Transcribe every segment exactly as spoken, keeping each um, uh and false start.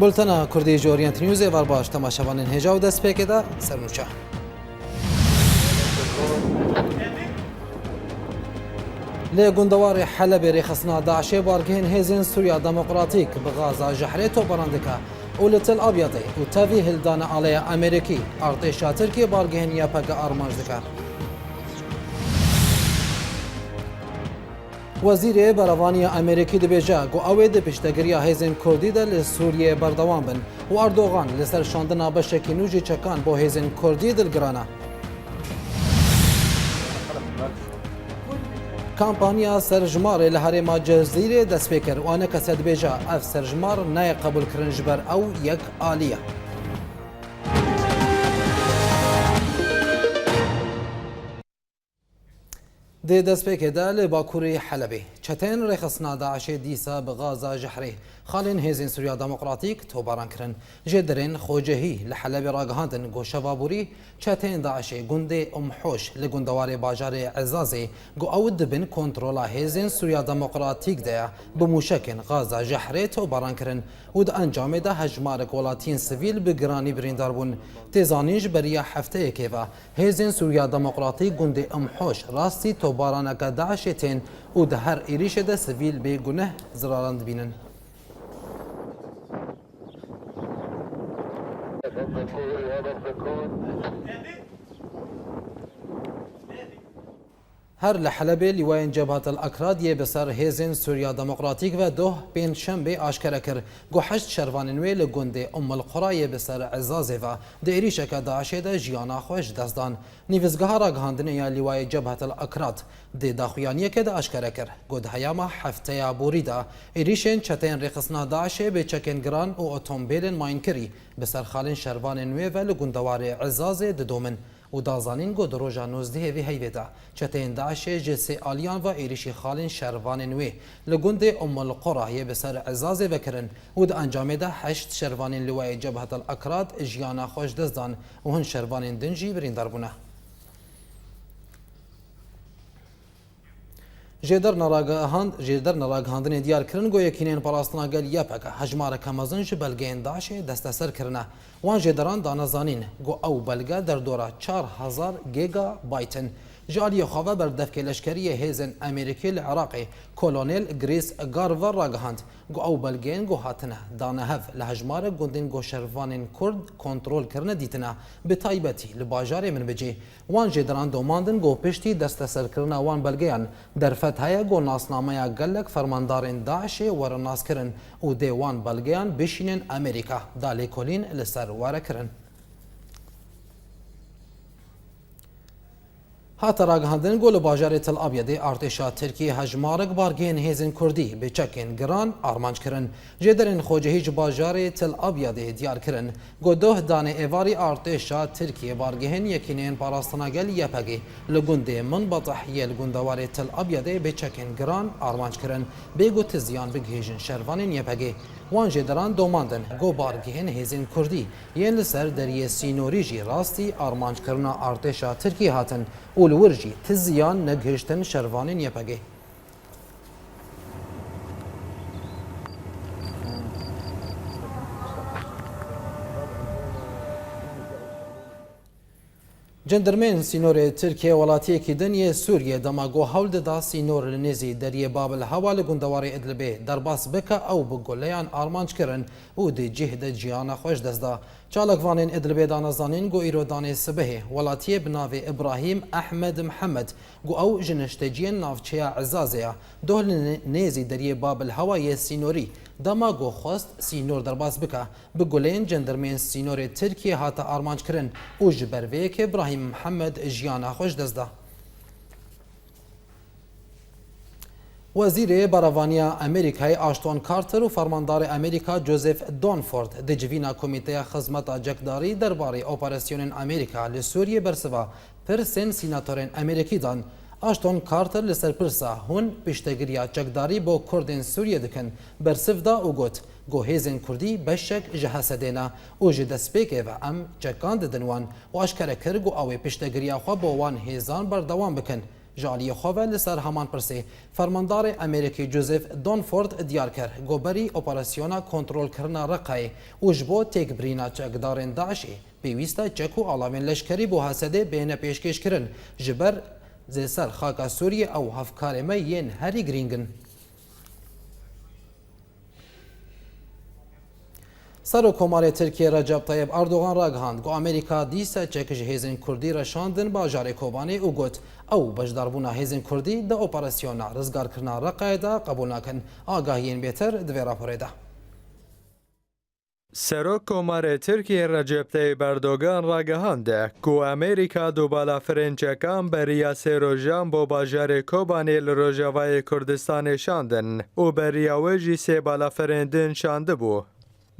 Bultena Kurdî ji Orient Newsê, êvar baş temaşevanên hêja û destpêkê de sernûçe. Li gundewarê Helebê rêxistina DAIŞê bargehên Hêzên Sûriya Demokratîk bi gaza jehrê topbaran dike û li Tel Abyadê û tevî hildana aleya Amerîkî, artêşa Tirkiyê bargehên Y P G armanc dike. Wezîrê Berevaniya Amerîkî dibêje ku ew ê di piştegiriya hêzên Kurdî de li Sûriyeyê berdewam bin û Erdogan li ser şandina beşekî nû ji çekan bo hêzên Kurdî dilgiran e. Kampanya serjimarê li herêma Cezîrê dest pê kir û anekese dibêje, ev serjimar nayê qebûlkirin ji ber ew yek alî ye. Di destpêkê de li bakurê Helebê çeteyên rêxistina DAIŞê dîsa bi gaza jehrê xalên Hêzên Sûriya Demokratîk tobaran kirin. Jêderên xwecihî li Helebê ragihandin ku şeva borî çeteyên DAIŞê gundê Umhoş li gundewarê bajarê Ezazê ku ew di bin kontrola Hêzên Sûriya Demokratîk de ye, bi mûşekên gaza jehrê tobaran kirin û di encamê de hejmarek welatiyên sivîl bi giranî birîndar bûn. Tê zanîn ji beriya hefteyekê ve Hêzên Sûriya Demokratîk gundê Umhoş rastî tobaraneke DAIŞê tên û di her êrîşê de sivîl bê guneh ziraran dibînin. Her li Helebê lîwayên Cebhat El Akrad yê bi ser Hêzên Sûriya Demokratîk ve doh pêncşembê aşkere kir ku heşt şervanên wê li gundê Umm El Qura yê bi ser Ezazê ve di êrîşeke DAIŞê de jiyana xwe ji dest dan. Nivîsgeha ragihandinê ya Lîwayê Cebhet El Akrad di daxuyaniyekê de aşkere kir ku di heyama hefteya borî de êrîşên çeteyên rêxistina DAIŞê bi çekên giran û otomobêlên mayînkirî bi ser xalên şervanên wê ve li gundewarê Ezazê didomin û da zanîn ku di roja nozdehê vê heyvê de çeteyên DAIŞê ji sê aliyan ve êrîşî xalên şervanên wê li gundê Umm El Qura yê bi ser Ezazê ve kirin û di encamê de heşt şervanên Lîwayê Cebhet El Akrad jiyana xwe ji dest dan û hin şervanên din jî birîndar bûne. Jêderna ragihand-, jêderna ragihandinê diyar kirin ku Yekîneyên Parastina Gel Y P G hejmareke mezin ji belgeyên DAIŞê desteser kirine. Wan jêderan dane zanîn ku ew belge derdora çar hezar gigabayt in. Ji aliyê xwe ve berdevkê leşkerî yê hêzên Amerîkî li Iraqê Kolonel Grace Garver ragihand ku ew belgeyên ku hatine dane hev li hejmarek gundên ku şervanên Kurd kontrol kirine dîtine, bi taybetî li bajarê Minbicê. Wan jêderan domandin ku piştî desteserkirina wan belgeyan derfet heye ku nasnameya gelek fermandarên DAIŞê were naskirin û dê wan belgeyan bişînin Amerîka, da lêkolîn li ser were kirin. Hate ragihandin ku li bajarê Tel Abyadê artêşa Tirkiyê hejmarek bargehên hêzên Kurdî bi çekên giran armanc kirin. Jêderên xwecihî ji bajarê Tel Abyadê diyar kirin ku doh danê êvarî artêşa Tirkiyê bargehên Yekîneyên Parastina Gel Y P G li gundê Minbetih yê li gundewarê Tel Abyadê bi çekên giran armanc kirin, bê ku ti ziyan bigihîjin şervanên Y P G. Wan jêderan domandin ku bargehên hêzên Kurdî yên li ser deriyê sînorî jî rastî armanckirina artêşa Tirkiyê hatin û li wir jî ti ziyan negihiştin şervanên Y P G. Cendirmên sînorê Tirkiye welatiyekî din yê Sûriyê dema ku hewl dida sînor li nêzî deriyê Bab el Hewa li gundewarê Idlibê derbas bike, ew bi guleyan armanc kirin û di cih de ciyana xwe ji dest da. Çalakvanên Idlibê dane zanîn ku îro danê sibehê welatiyê bi navê Ibrahîm Ehmed Mihemed, ku ew ji neşteciyên navçeya Ezazê ye, doh li nê-, nêzî deriyê Bab el Hewa yê sînorî, dema ku xwest sînor derbas bike, bi guleyên cendirmeyên sînorê Tirkiyê hate armanc kirin û ji ber vê yekê Brahîm Mihemed jiyana xwe ji dest da. Wezîrê Berevaniya Amerîkayê Ashton Carter û Fermandarê Amerîka Joseph Dunford di civîna Komîteya Xizmeta Cekdarî derbarê operasyonên Amerîka li Sûriyê bersiva pirsên sînatorên Amerîkî dan. Ashton Carter li ser pirsa hûn piştegiriya çekdarî bo Kurdên Sûriyê dikin, bersiv da û got, ku hêzên Kurdî beşek ji Hesedê ne û ji destpêkê ve em çekan didin wan û aşkere kir ku ew ê piştegiriya xwe bo wan hêzan berdewam bikin. Ji aliyê xwe ve li ser heman pirsê, fermandarê Amerîkî Joseph Dunford diyar kir ku berî operasyona kontrolkirina Reqayê û ji bo têkbirîna çekdarên DAIŞ'ê pêwîst e çek û alavên leşkerî bo Hesedê bêhne pêşkêşkirin, ji ber zê ser xaka Sûriyê ew hevkarê me yên herî girîng in. Serokkomarê Tirkiyê Recep Tayyip Erdogan ragihand ku Amerîka dîsa çek ji hêzên Kurdî re şandin bajarê Kobanê û got, ew beşdarbûna hêzên Kurdî di operasyona rizgarkirina Reqayê de qebûl nakin. Agahiyên bêtir di vê raporê de. Serokkomarê Tirkiyê Recep Tayyip Erdogan ragihand ku Amerîka du balafirên çekan beriya sê rojan bo bajarê Kobanê li rojavayê Kurdistanê şandin û beriya wê jî sê balafirên din şandibû.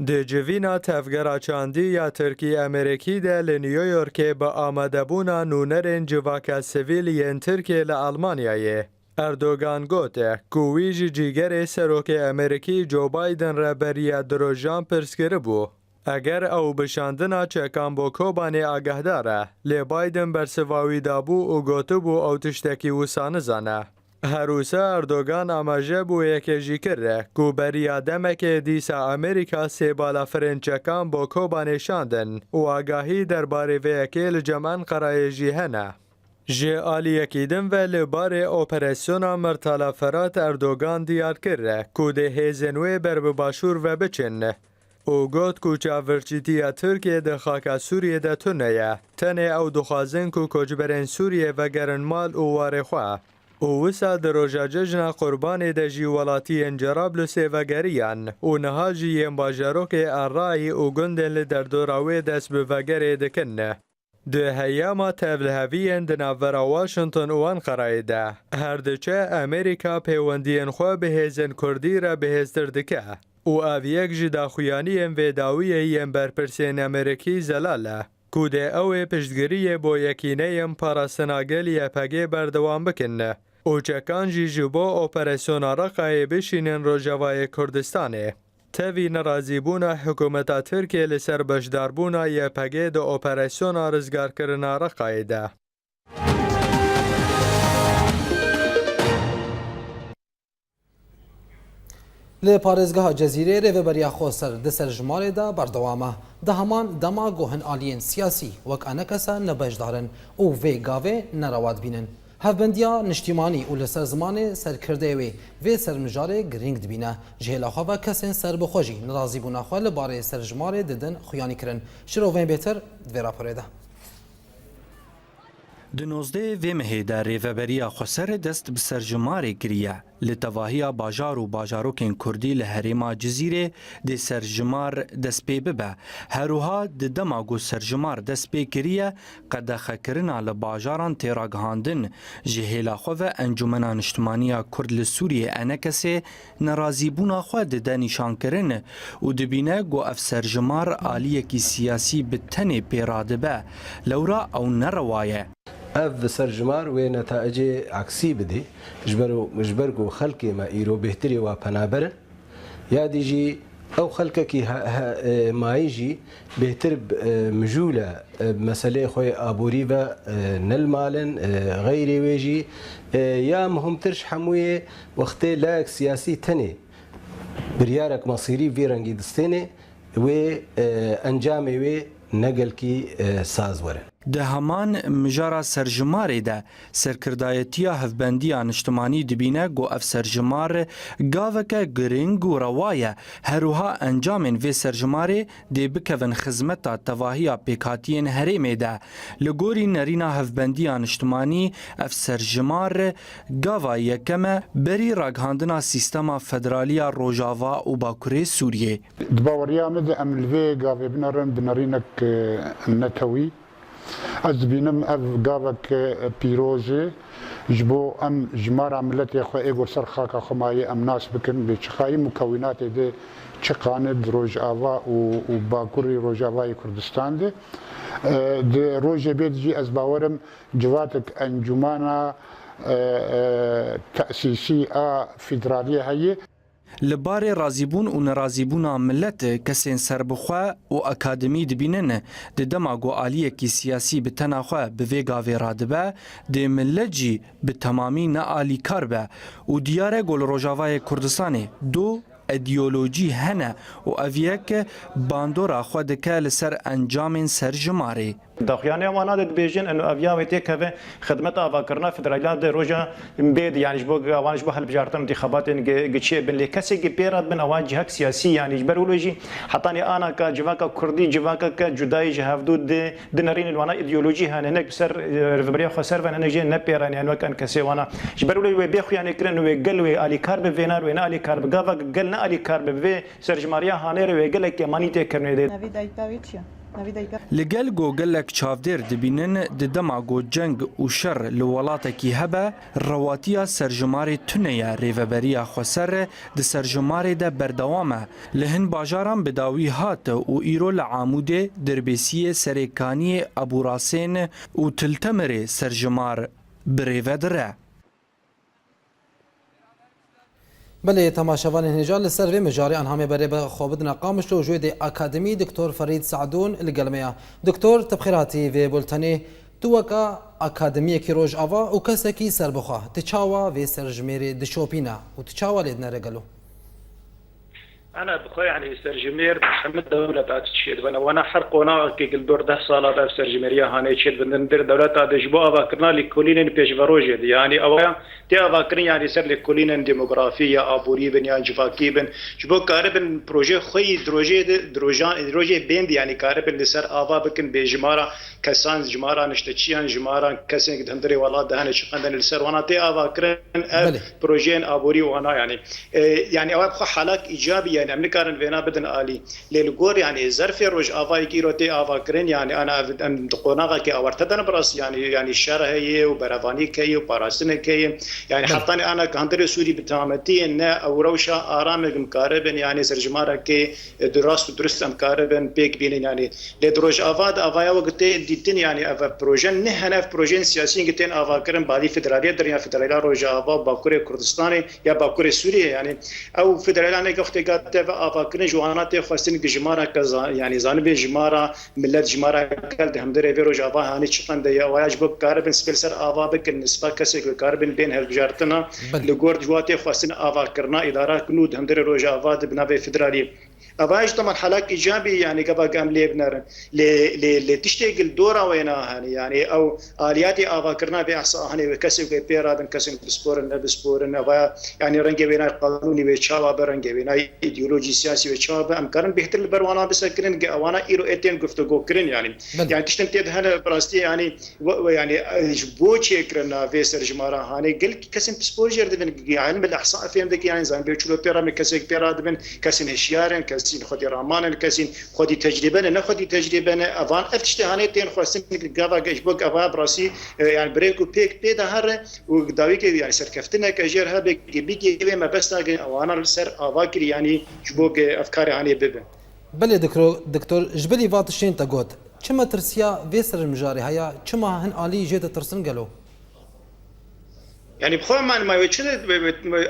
Di civîna tevgera çandî ya Tirkî-Amerîkî de li New Yorkê bi amadebûna nûnerên civaka sivîl yên Tirkiyê li Almanyayê, Erdogan got ku wî ji cîgerê Serokê Amerîkî Joe Biden re beriya du rojan pirs kiribû, eger ew bi şandina çekan bo Kobanê agahdar e, lê Biden bersiva wî dabû û gotibû ew tiştekî wisa nizane. Her wisa Erdogan amaje bi wê yekê jî kir ku beriya demekê dîsa Amerîka sê balafirên çekan bo Kobanê şandin û agahî derbarê vê yekê li cem Enqerayê jî hene. Ji aliyekî din ve li barê operasyona Mertala Ferat Erdogan diyar kir ku dê hêzên wê ber bi başûr ve biçin û got ku çavbirçîtiya Tirkiyê di xaka Sûriyê de tune ye. Tenê ew dixwazin ku koçberên Sûriyê vegerin mal û warê xwe. Û wisa di roja cejna Qurbanê de jî welatiyên Cerablusê vegeriyan û niha jî yên bajarokê Errayî û gundên li derdora wê dest bi vegerê dikin. Di heyama tevliheviyên di navbera Washington û Enqerayê de her diçe Amerîka pêwendiyên xwe bi hêzên Kurdî re bihêztir dike û ev yek ji daxuyaniyên vê dawiyê yên berpirsên Amerîkî zelal e ku dê ew ê piştgiriyê bo yekîneyên parastina gel Y P G berdewam bikin û çekan jî ji bo operasyona Reqayê bişînin Rojavayê Kurdistanê. Tevî nerazîbûna hikûmeta Tirkiyê li ser beşdarbûna Y P G di operasyona rizgarkirina Reqayê de. Li parêzgeha Cezîrê rêveberiya xweser di serjimarê de berdewam e. Di heman dema ku hin aliyên siyasî wek enekese ne beşdar in û vê gavê nerewa dibînin. Hevbendiya niştîmanî û li ser zimanê serkirdeyê wê vê sermijarê girîng dibîne. Ji hêla xwe ve kesên serbixwe jî nerazîbûna xwe li barê serjimarê didin xuyanîkirin. Şirovên bêtir di vê raporê de. Di nozdehê vê mehê de rêveberiya xweser dest bi serjimarê kiriye. Li tevahiya bajar û bajarokên kurdî li herêma Cizîrê dê serjimar dest pê bibe. Her wiha di dema ku serjimar dest pê kiriye, qedexekirina li bajaran tê ragihandin. Ji hêla xwe ve Encûmena Niştimanî ya Kurd li Sûriyê, ENKS'ê, nerazîbûna xwe dide nîşankirin û dibîne ku ev serjimar aliyekî siyasî bi tenê pê radibe, lewra ew nerewa ye. Ev serjimar wê netayicê aksî bidê, ji ber, ji ber ku xelkê me îro bêhtirê wa penaber in. Ya dî jî ew xelkekî he, he, e, mayî jî bêhtir, e, mijûl e, e, bi meseleyê xwe yê aborî ve, e, ne li mal in, e, xeyrê wê jî, e, ya muhimtir ji hemûyê wextê layek siyasî tenê biryarek mesîrî vî rengî distêne, wê, e, encamê wê ne gelkî, e, saz were. Di heman mijara serjimarê de, Serkirdayetiya Hevbendiya Niştimanî dibîne ku ev serjimar gaveke girîng û rewa ye. Her wiha encamên vê serjimarê dê bikevin xizmeta tevahiya pêkhatiyên herêmê de. Li gorî nerîna Hevbendiya Niştimanî, ev serjimar gava yekem e berî ragihandina sîstema federalî ya Rojava û Bakurê Sûriyê. Di baweriya min de em li vê gavê binerin bi nerînek, e, netewî. Ez dibînim ev gavek, e, pîroz e ji bo em jimara miletê xwe ê ku ser xaka xwe mayî em nas bikin, bê çixayî mukewînatê de çiqan e di Rojava û, û Bakurê Rojavayê Kurdistan de. E, di rojê bê de jî ez bawerim civatek encûmana, e, e, tesîsî a federaliyê heye. Li barê razîbûn û nerazîbûna milet, kesên serbixwe û akademî dibînin, di dema ku aliyekî siyasî bi tena xwe bi vê gavê radibe, dê milet jî bi temamî ne alîkar be û diyar e ku li Rojavayê Kurdistanê du îdeolojî hene û ev yek bandora xwe dike li ser encamên serjimarê. Daxuyaniya wana de dibêjin, eno ev ya wê têkeve xidmet avakirina federalî de roja bê de, yanî ji bo wan ji bo hilbijartin û întîxabatên gi-, gi çêbin. Lê kesê gi pê re dibin, ewan cihek siyasî, yanî ji ber wilo jî hetanî ana ka civaka kurdî, civakeke cudayî ji hevdû di, di nerînin wana îdeolojî hene, hinek bi ser, e, rêveberiya xweser ve, hinek jê ne pê re ne, yani wek en kesê wana. Ji ber wilo wê bê xuyanê kirin, wê gel wê alîkar bi vêna, wê ne alîkar bi. Gava gel ne alîkar bi vê serjimariya hanê re wê gelek kemanî tê kirinê dê. Navê dayika wê çi ye? Navê dayika. Li gel ku gelek çavdêr dibînin, di dema ku ceng û şer li welatekî hebe, rewatiya serjimarê tune ye, rêveberiya xweser di serjimarê de berdewam e. Li hin bajaran bi dawî hat û îro li Amûdê, Dirbêsiyê, Serêkaniyê, Ebûrasên û Til Temirê serjimar bi rêve dire. Belê, temaşevanên hêja, li ser vê mijarê an hamê berê bi xwe bidine Qamişlo û ji wê dê akademî Doktor Ferîd Se'dûn li gel me ya. Doktor, tu bi xêr hatî vê bultenê. Tu weka akademiyekî Rojava û kesekî serbixwe, tu çawa vê serjimêrê dişopîne û tu çawa lê dinere gelo? Ana bi xwe, yanî serjimêr di hemû dewleta çêdibin. Wana her qonaxekê li dor deh sala de ev serjimêriya hanê çêdibin. Di dewleta de ji bo avakirina lêkolînên pêşverojê de, yanî ewa tê avakirin, yanî ser lêkolînên demografî ya aborî bin yan civakî bin. Ji bo karibin projeyê xwe yî di rojê de, di rojan, di rojê bên de, yanî karibin li ser ava bikin bê jimara kesan, jimara nişteçiyan, jimara kesên di hundirê welat de hene çiqand in, li ser wana tê avakirin ev Belê. projeyên aborî wana, yanî. E, yanî ew bi xwe halak îcabî, yanî em nikarin vêna bidin alî. Lê li gor, yanî zerfê Rojavayê ku îro tê avakirin, yanî ana ev, em di qonaxekê awarte de ne bi rastî, yanî, yanî şer heye û berevanîk heye û parastinek heye. Yanî Belê. hetanî ana ku hundirê Sûrî bi tametiyê ne ew rewşa aramek em karibin, yanî serjimarekê, e, di rast û durist em karibin pêk bînin, yanî. Lê di Rojava de avaya wek tê dîtin, yanî ev proje ne hene, ev projeyên siyasî yên ku tên avakirin balî federaliyê der ya federaliya Rojava û Bakurê Kurdistanê ya Bakurê Sûriyê, yanî ew federaliya ne wextê ka tê ve avakirin ji wana tê xwestin ku jimara ke za-, yanî zanibê jimara milet, jimara gel di hundirê vê Rojava hanê çiqand e, ya waya ji bo karibin spêl ser ava bikin, nisba kesê ku karibin bên hilbijartina Belê. li gor ji wa tê xwestin avakirina îdara ku nû di hundirê Rojava de bi navê federalî. Ava ji te merhelak îcabî, yanî gava em lê binerin. Lê, lê, lê tiştê gil dora wêna hene, yanî ew aliyatê avakirina vê ehsa hene wê kesê wê pê radin, kesên bisporin, nebisporin, ava, yanî rengê wêna qanûnî wê çawa be, rengê wêna îdeolojî siyasî wê çawa be, em karin bêhtir li ber wana bisekirin, ge ewana îro ê tên guftego kirin, yanî. Belê. Yanî tiştin tê de hene bi rastî, yanî We, we, yanî, e, ji bo çêkirina vê serjimara hanê gelkî kesên pispor jê re dibin, yanî, bil ehsa fêm dike, yanî, zanî bê çilo pê re me kesek pê re dibin, kesên hişyar in, kesên xwedî raman in, kesên xwedî tecrîbe ne, ne xwedî tecrîbe ne. Evan ev tiştê hanê tên xwestin gava ge-, ji bo gava bi rastî, e, yanî, birêk û pêk pê de here û dawî ke, yanî, serkeftineke jê re hebe, ge bigê vê mebesta ge ewana li ser ava kirî, yanî, ji bo ge ev karê hanê bibe. Belê dikro-, diktor, ji bilî va tiştên te got, çi metirsiya vê sermijarê heye, çima hin alî jê ditirsin gelo? Yanî bi xwe man ma wê çi de,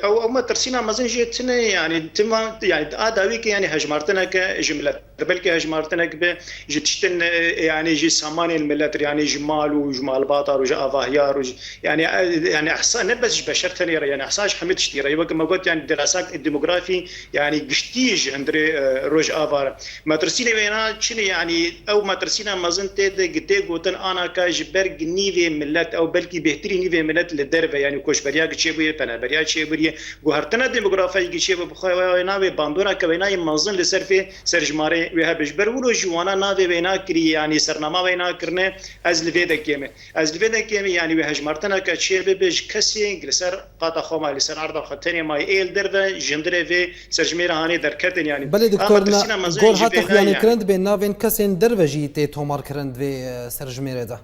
ew, ew metirsîna mezin jê tune, yanî tim va, yanî a dawî ke yanî hejmartineke ji milet, belkî hejmartinek be ji tiştin, e, yanî ji samanên milet, yanî ji mal û ji malbata û ji avahiya û ji, yanî, e, yanî ehsa ne bes ji beşer tenê re, yanî ehsa ji hemî tiştî re. Weke me got, yanî dirasa demografî, yanî giştî ji hundirê, e, Rojava re. Metirsînê wêna çi ne, yanî ew metirsîna mezin tê de tê gotin ana ka ji ber nîvê milet, ew belkî bêhtirî nîvê milet li derve, yanî koçberiya ki çêbûye, peneberiya çêbûye, guhertina demografayî ki çêbû, bi xwe wê navê bandora ke wênayê mezin li ser vê serjimarê wê hebe. Ji ber wilo jî wana navê wêna kirî, yanî sernama wêna kirine, ez li vê de kêm e. Ez li vê de kêm e, yanî wê hejmartineke çê bibe ji kesê li ser qata xwe ma, li ser erda xwe tenê ma ê li derve ji hundirê vê serjimêra hanê derketin, yanî. Belê, Ama doktor, tirsîna na-, mezin gor ji hate vê nayê, xuyanî yani. kirin dibê navên kesên derve jî tê tomar kirin di vê, e, serjimêrê de.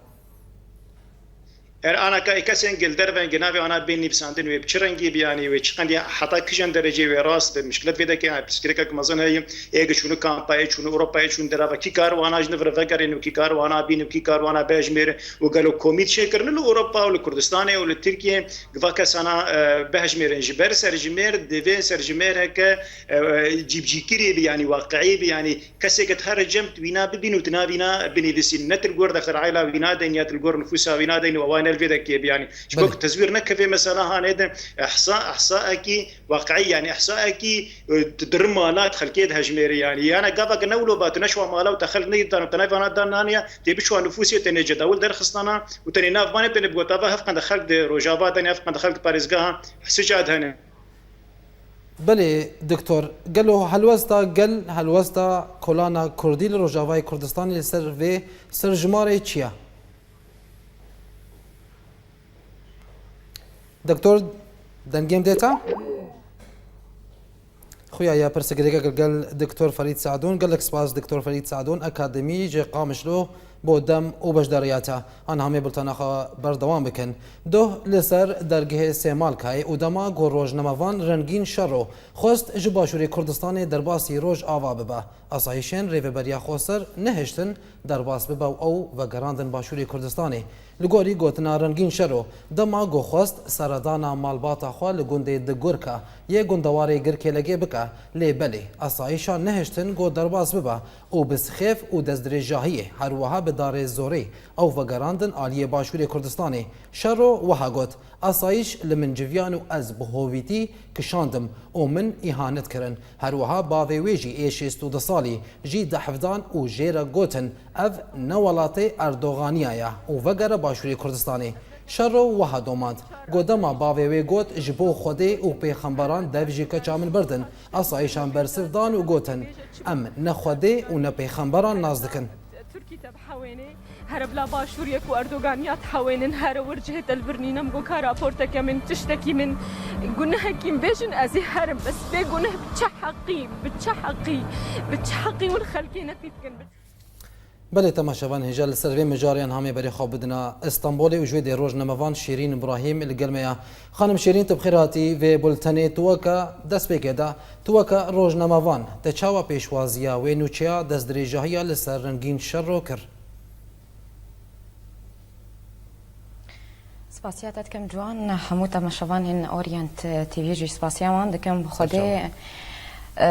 Er anaka ê kesên gil derven gi navê ana bên nivîsandin wê bi çi rengî bi, yanî wê çi qendî heta kijan derecê wê rast bi mişkilet vê deke, yanî pirsgirêkek mezin heye, ê gi çûnû kampa, ê çûnû Ewropa, ê çûnû derava, kî kar wana ji nivir vegerên û kî kar wana bîn û kî kar wana bejmêr û gelo komî dişêkirin li Ewropa û li Kurdistanê û li Tirkiye gi va kesana, e, bejmêrin ji ber serjimêr divê serjimêreke, e, e, cîbcîkirî bi, yanî waqiî bi, yanî kesêke di here cem tu wîna bibîn û tu navîna binivîsîn. Ne tu li gor dexil aîla wî nadeyn ya tu li gor nifûsa wî nadeyn û ewa ne li vê dekê bi, yanî ji bo Belê. ku tezwîr nekeve mesela hanê de ihsa, ihsaekî waqiî, yanî ihsaekî, e, tu dirim mala di xelkê dihejmêrî, yanî yana gava ke ne wilo ba tu neşwa mala û te xelk neyî dan û te navana dan naniya tê biçwa nifûsê tenê cedawil derxistana û tenê nav banê tenê bigota va hevqende xelk di Rojava de ne hevqende xelk di parêzgeha Hisica de hene. Belê, Doktor, gelo helwesta gel, helwesta kolana Kurdî li Rojavayê Kurdistanê li ser vê serjimarê çi ye? Doktor, dengê min dê te? Xuya ye, pirsgirêkek li gel Doktor Ferîd Sadûn. Gelek spas Doktor Ferîd Sadûn, akademî ji Qamişlo, bo dem û beşdariya te. An hamê bultena xwe berdewam bikin. Doh li ser dergehê Sêmalkayê û dema ku rojnamevan Rengîn Şero xwest ji Başûrê Kurdistanê derbasî Rojava bibe, asayîşên Rêveberiya Xweser nehiştin derbas bibe û ew vegerandin Başûrê Kurdistanê. Li gorî gotina Rengîn Şero, dema ku xwest seredana malbata xwe li gundê Digurka yê gundewarê Girkêlegê bike, lê belê, asayîşa nehiştin ku derbas bibe, û bi sixêf û destdirêjahiyê, her wiha bi darê zorê ew vegerandin aliyê Başûrê Kurdistanê. Şero wiha got, Asayîş li min civiyan û ez bi hovîtî kişandim û min îhanet kirin. Her wiha bavê wê jî ê şêst û du salî jî dehf dan û jê re gotin, Ev ne welatê Erdoganiya ye û vegere Başûrê Kurdistanê. Şero wiha domand, Got, dema bavê wê got, Ji bo Xwedê û pêxemberan dev ji keça min birdin, asayîşan bersiv dan û gotin, Em ne Xwedê û ne pêxemberan nas dikin. Tirkî te bihewênê, here bila Başûriyê ku Erdoganiya dihewênin, here wir cihê te li vir nîne, min got, ka raporteke min, tiştekî min, gunehekî min bêjin, ez ê herim. Bes bê guneh bi çi heqî, bi çi heqî, bi çi heqî hûn xelkê neqî dikin? Belê, temaşevan, hêja li ser vê mijarê an hamê berê xwe bidina Stenbolê û ji wê dê rojnamevan Şêrîn Îbrahîm li gel me ya. Xanim Şêrîn, tu bi xêr hatî vê bultenê. Tu weke destpêkê de, tu weke rojnamevan, te çawa pêşwaziya wê nûçeya destdirêjahiya li ser Rengîn Şero kir? Spasiya te dikim Ciwan, hemû temaşevanên Orient T V jî spasiya wan dikim. Bi Xwedê, e,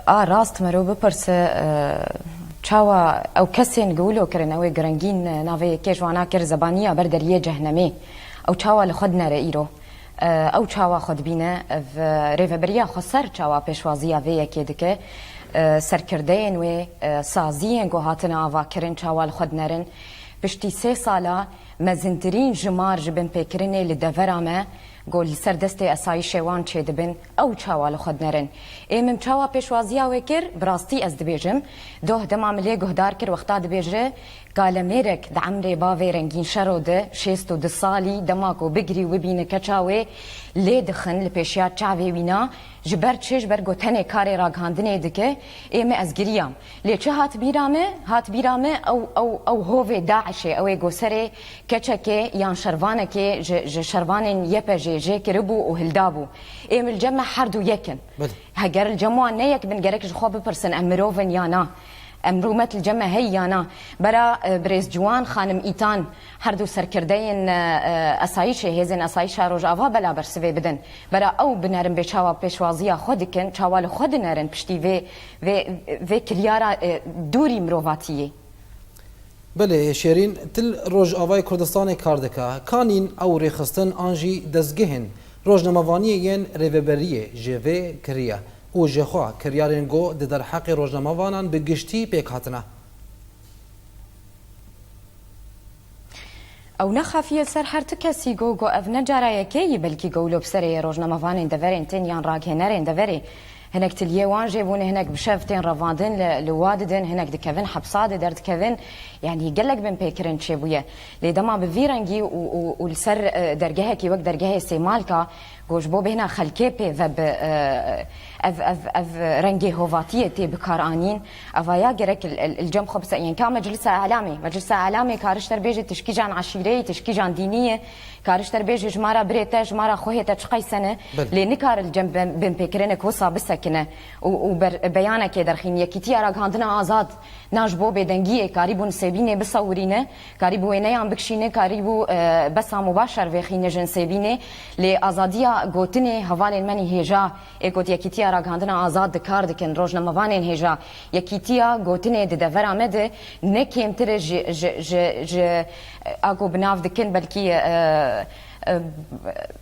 a rast merov bipirse, e, çawa ew kesên gi wilo kirin, ew ê girengîn navê yekê ji wana kir zebaniya ber deriyê cehnemê. Ew çawa li xwe dinere îro? E, ew çawa xwe dibîne? Ev, e, rêveberiya xweser çawa pêşwaziya vê yekê dike? E, serkirdeyên wê, e, saziyên ku hatine avakirin çawa li xwe dinerin? Piştî sê sala mezintirîn jimar ji binpêkirinê li devera me, ku li ser destê esayîşê wan çêdibin, ew çawa li xwe dinerin? Ê min çawa pêşwaziya wê kir? Bi rastî ez dibêjim, doh dema min lê guhdar kir, wexta dibêje, Kalemêrek di emrê bavê Rengîn Şero de, şêst û du salî, dema ku bigirî û bibîne keça wê, lê dixin li pêşiya çavê wîna, ji ber çi? Ji ber ku tenê karê ragihandinê dike, ê min ez giriyam. Lê çi hat bîra me? Hat bîra me ew, ew, ew hovê DAIŞê, ew ê ku serê keçekê yan şervanekê ji, ji şervanên Y P J'ê jê kiribû û hildabû. Ê min li cem me her du yek in. Belê. Heger li cem wan ne yek bin, gerek ji xwe bipirsin, em mirov in ya na? Em rûmet li cem me heye ya na? Bera, e, birêz Ciwan, xanim Îtan, her du serkirdeyên, e, e, esayîşê, hêzên esayîşa Rojava bela bersivê bidin. Bera ew binerin bê çawa pêşwaziya xwe dikin, çawa li xwe dinerin piştî vê, vê, vê kiryara, e, dûrî mirovatiyê. Belê, Şêrîn, tu li Rojavayê Kurdistanê kar dike. Kanîn ew rêxistin an jî dezgehên rojnamevaniyê yên rêveberiyê ji vê kiriye û ji xwe kiryarên ku di derheqê rojnamevanan bi giştî pêk hatine? Ew ne xafiye ser her tu kesî ku, ku ev ne cara yekê yî, belkî ku wilo bi serê rojnamevanên deverên tên yan ragihenerên deverê. Hinek tiliyê wan jê bûne, hinek bi şev tên revandin, li, li wa didin, hinek dikevin hepsa de derdikevin. Yanî gelek binpêkirin çêbûye. Lê dema bi vî rengî û, û, û li ser, e, dergehekî wek dergehê Sêmalka, Ku ji bo bêhna xelkê pê ve bi, e, ev, ev, ev rengê hovatiyê tê bikaranîn, eva ya gerek li, li, li cem xwe bise-, yên ka meclisa elamê, meclisa elamê kar ji te re bêje tişkîcan eşîreyî, tişkîcan dînî ye, kar ji te re bêje ji me re birê te, ji me re xwehê te çi qeyse ne, Belê. lê nikare li cem bin, binpêkirinek wisa bisekine û, û ber, beyanekê derxîn. Yekîtiya Ragihandina Azad na ji bo bêdengiyê karîbû Nisêbînê bisewirîne, karîbû wêneyan bikişîne, karîbû, e, Besam û Başar vêxîne ji Nisêbînê. Lê azadiya gotinê hevalên me nî hêja, ê ku di Yekîtiya Ragihandina Azad di kar dikin, rojnamevanên hêja, yekîtiya gotinê di devera me de ne kêmtir e ji, ji, ji, ji, e, a ku bi nav dikin, belkî, e, e,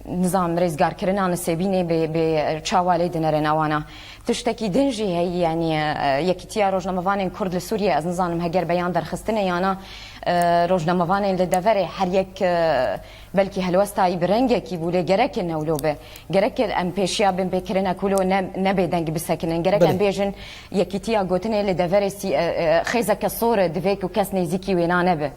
nizam rêzgarkirina Nisêbînê bê, bê çawa lê dinere nawana. Tiştekî din jî heye, yanî, e, Yekîtiya Rojnamevanên Kurd li Sûriyê, ez nizanim heger beyan derxistine yana, e, rojnamevanên li deverê her yek, e, belkî helwesta wî bi rengekî bû, lê gereke newlo be. Gereke em pêşiya binpêkirina ku lo ne, ne bêdeng bisekinin. Gerek Belê. em bêjin, yekîtiya gotinê li deverê sî-, e, e, xêzeke sor e, divê ku kes nêzîkî wêna nebe.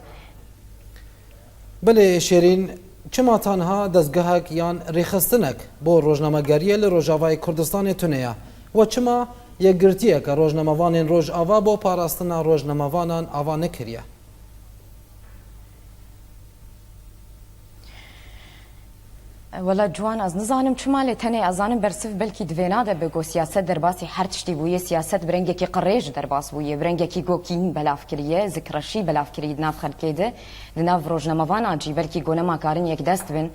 Belê Şêrîn, çima tanha dezgehek yan rêxistinek bo rojnamegeriyê li Rojavayê Kurdistanê tune ye? We çima yekgirtiyeke rojnamevanên Rojava bo parastina rojnamevanan ava nekiriye? Wela Ciwan, ez nizanim çima, lê tenê ez zanim bersiv belkî di vêna de be ku siyaset derbasî her tiştî bûye, siyaset bi rengekî qirêj derbas bûye, bi rengekî gokîn belav kiriye, zikreşî belav kiriye di nav xelkê de, di nav rojnamevanan jî belkî ku nema karin yekdest bin.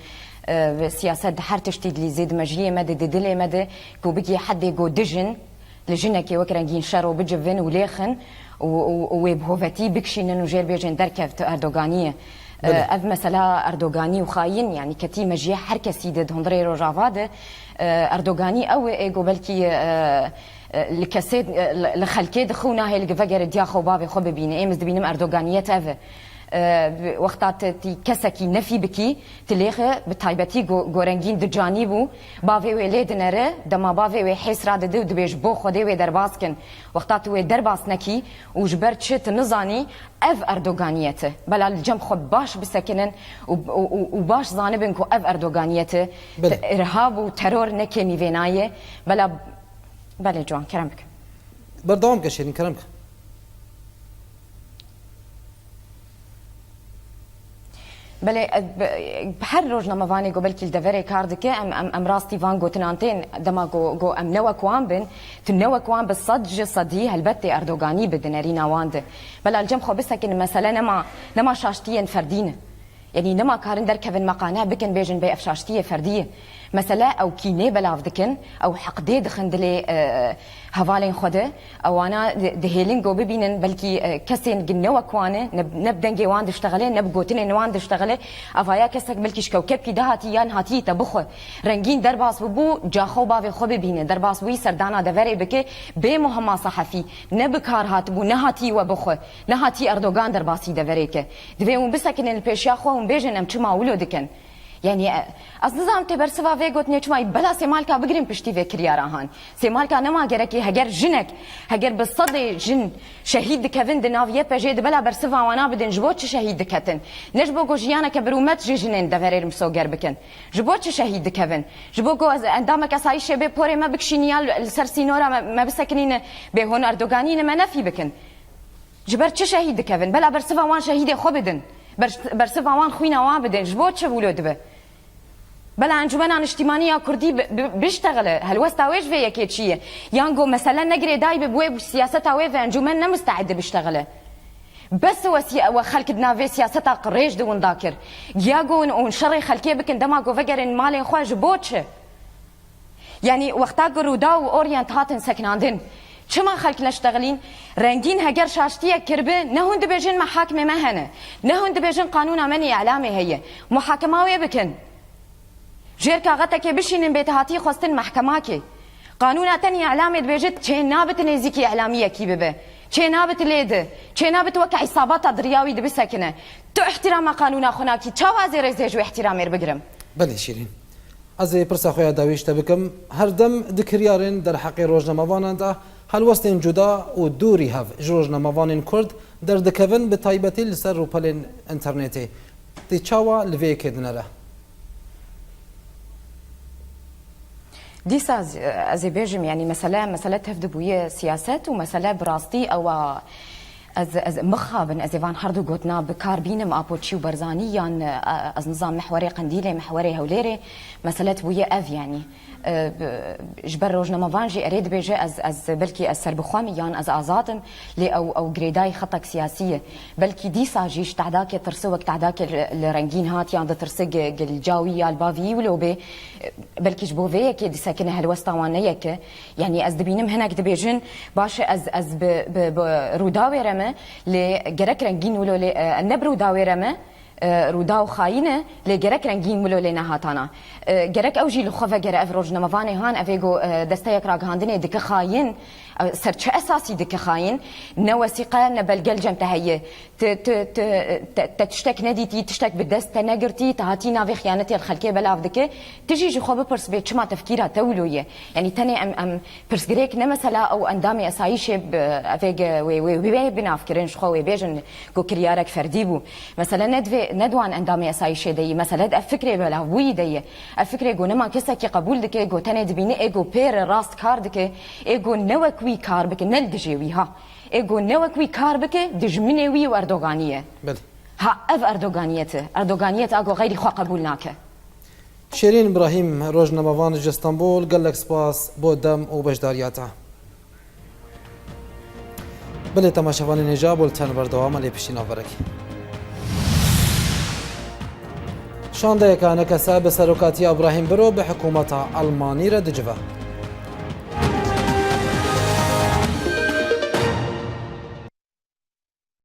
E, siyaset di her tiştî di lîzê, di mejiyê me de, di dilê me de, ku bigihê heddê ku dijin, li jinekê wek Rengîn Şero bicivin û lêxin û, û, û wê bi hovetî bikişînin û jêr bêjin derkev tu Erdoganî ye. Belê. E, ev mesela Erdoganî û xayîn, yanî ketî mejiyê her kesî de di hundirê Rojava de, e, Erdoganî ew e, ê ku belkî, e, e, li kesê, e, li, li xelkê dixwe û nahêle ku vegere diya xwe û bavê xwe bibîne. Êm ez dibînim Erdoganiyet ev e. E, wexta tu, tu kesekî nefî bikî, tu lêxe, bi taybetî go-, gorengîn du canî bû, bavê wê lê dinere, dema bavê wê hês radide û dibê ji bo Xwedê wê derbas kin. Wexta tu wê derbas nekî û ji ber çi tu nizanî, ev Erdoganiyet e. Bela li cem xwe baş bisekinin û, û, û, û baş zanibin ku ev Erdoganiyet e. Belê. Te-, irhab û teror ne kêmî vêna ye. Bela, belê Ciwan, kerem bike. Berdewam ke Şêrîn, kerem ke. Belê, e, be-, her rojnamevanê ku belkî li deverê kar dike, em, em, em rastî van gotinan tên, dema ku, ku em ne wek wan bin, tu ne wek wan bi sed ji sedî helbet tê Erdoganî bi di nerîna wan de. Bela li cem xwe bisekinin, mesele nema, nema şaştiyên ferdî ne. Yanî nema karin derkevin meqane bikin bêjin bê ev şaştiyê ferdî ye. Mesele ew kînê belav dikin, ew heqdê dixin dilê, e, hevalên xwe de. Ewana di-, dihêlin ku bibînin belkî, e, kesên gin ne wek wan e, ne, ne bi dengê wan diştexile, ne bi gotinên wan diştexile. Evaya kesek belkî ji kewkebkî de hatî yan hatî te bixwe. Rengîn derbas bibû, caxwe û bavê xwe bibîne. Derbas bûyî serdana deverê bike, bê muhima sehefî. Ne bi kar hatibû, ne hatî we bixwe. Nehatî Erdogan derbasî deverê ke. Divê hûn bisekinin li pêşiya xwe, hûn bêjin em çima wilo dikin. Yanî, e, ez nizanim tê bersiva vê gotinê çima yî, bela Sêmalka bigirin piştî vê kiryara han. Sêmalka nema gerekê, heger jinek, heger bi sedê jin şehîd dikevin di nav Y P J'ê de, bela bersiva wana bidin, ji bo çi şehîd diketin? Ne ji bo ku jiyaneke birûmet ji jinên deverê li misoger bikin. Ji bo çi şehîd dikevin? Ji bo ku ez, endamek esayîşê bê porê me bikişînin ya li, li ser sînora me, me bisekinîne, bê hûn Erdoganî ne me nefî bikin. Ji ber çi şehîd dikevin? Bela bersiva wan şehîdê xwe bidin. Ber-, bersiva wan xwîna wan bidin. Ji bo çi wilo dibe? Bela Encûmena Niştîmanî ya Kurdî bi-, bi-, biştexile. Helwesta wê ji vê yekê çi ye? Yan go mesele ne girêdayî be, bi wê siyaseta wê ve encûmen ne musteîd e biştexile. Bes we siya-, we xelk di nav vê siyaseta qirêj de winda kir. Giya go hûn, hûn şerê xelkê bikin, dema go vegerin malên xwe, ji bo çi? Yanî wexta ku Rûdaw û Orient hatin sekinandin, çima xelk neştexilîn? Rengîn heger şaştiyek kiribe, ne hûn dibêjin mehakimê me hene, ne hûn dibêjin qanûna me nî îlamê heye. Muhakema wê bikin. Jêr kaxetekê bişînin bê te hatî xwestin mehkemakê. Qanûna te nî îlamê dibêjit çê nabe tu nêzîkî îlamiyekî bibe. Çê nabe tu lê di. Çê nabe tu weke îsabata diriya wî dibisekine. Tu îhtîrama qanûna xwe nakî. Çawa ez ê rêzê ji wê îhtîramê re bigirim? Belê Şîrîn. Ez ê pirsa xwe ya dawî ji te bikim. Her dem di kiryarên derheqê rojnamevanan de helwestên cuda û dûrî hev ji rojnamevanên Kurd derdikevin, bi taybetî li ser rûpelên înternetê. Tê çawa li vê yekê dinere? Dîsa ez, ez ê bêjim, yanî mesele, mesele tev dibûye siyaset û mesele bi rastî ew a ez, ez mixabin, ez ê van herdu gotina bi kar bînim, Apoçî û Barzanî yan, e, ez nizam mihwerê Qendîlê, mihwerê Hewlêrê, mesele dibûye ev, yanî. E, b-, ji ber rojnamevan jî erê dibêje ez, ez belkî ez serbixwe me yan ez azad im, lê ew, ew girêdayî xetek siyasî ye. Belkî dîsa jî ji tehdakê tirsi wek tehdakê li, li rengîn hat yan ditirsi gi-, gi li cawî ya li bavî wilo bê, belkî ji bo vê yekê disekine helwesta wan ne yek e. Yanî ez dibînim hinek dibêjin, baş e ez, ez bi, bi, bi Rûdawê re me, lê gerek rengîn wilo lê, e, ne bi Rûdawê re me, e, Rûdaw xayîn e, lê gerek rengîn wilo lê nehatana. E, gerek ew jî li xwe vegere ev rojnamevanê han, ev ê go, e, desteyek ragihandinê dike xayîn, e, ser çi esasî dike xayîn? Ne wesîqe, ne belge li cem te heye. Ti, ti, ti, te, te tiştek nedîtî, tiştek bi dest te negirtî, te hatî navê xiyanetê li xelkê belav dike. Ti jî ji xwe bipirs bê çima tefkîra te wilo ye? Yanî tenê em, em pirsgirêk ne mesela ew endamê esayîşê bi, evê ge-, wê, wê, wê, wê binavkirin ji xwe wê bêjin ku kiryarek ferdî bû. Mesele ne divê, ne di wan endamê esayîşê de yî. Mesele di ev fikrê belavbûyî de ye. Ev fikrê ku nema kesekî qebûl dike, ku tenê dibîne ê ku pê re rast kar dike, ê ku ne wek wî kar bike, ne li dijê wî ha. Ê ku ne wek wî kar bike, dijminê wî û Erdoganî ye. Belê. Ha, ev Erdoganiyet e. Erdoganiyet a ku xeyrî xwe qebûl nake. Şêrîn Îbrahîm, rojnamevan ji Stenbol, gelek spas bo dem û beşdariya te. Belê temaşevanên hêja, bulten berdewam e lê piştî navberek. Şandeyeke anekese bi serokatiya Îbrahîm Biro bi hikûmeta Elmanî re dicive.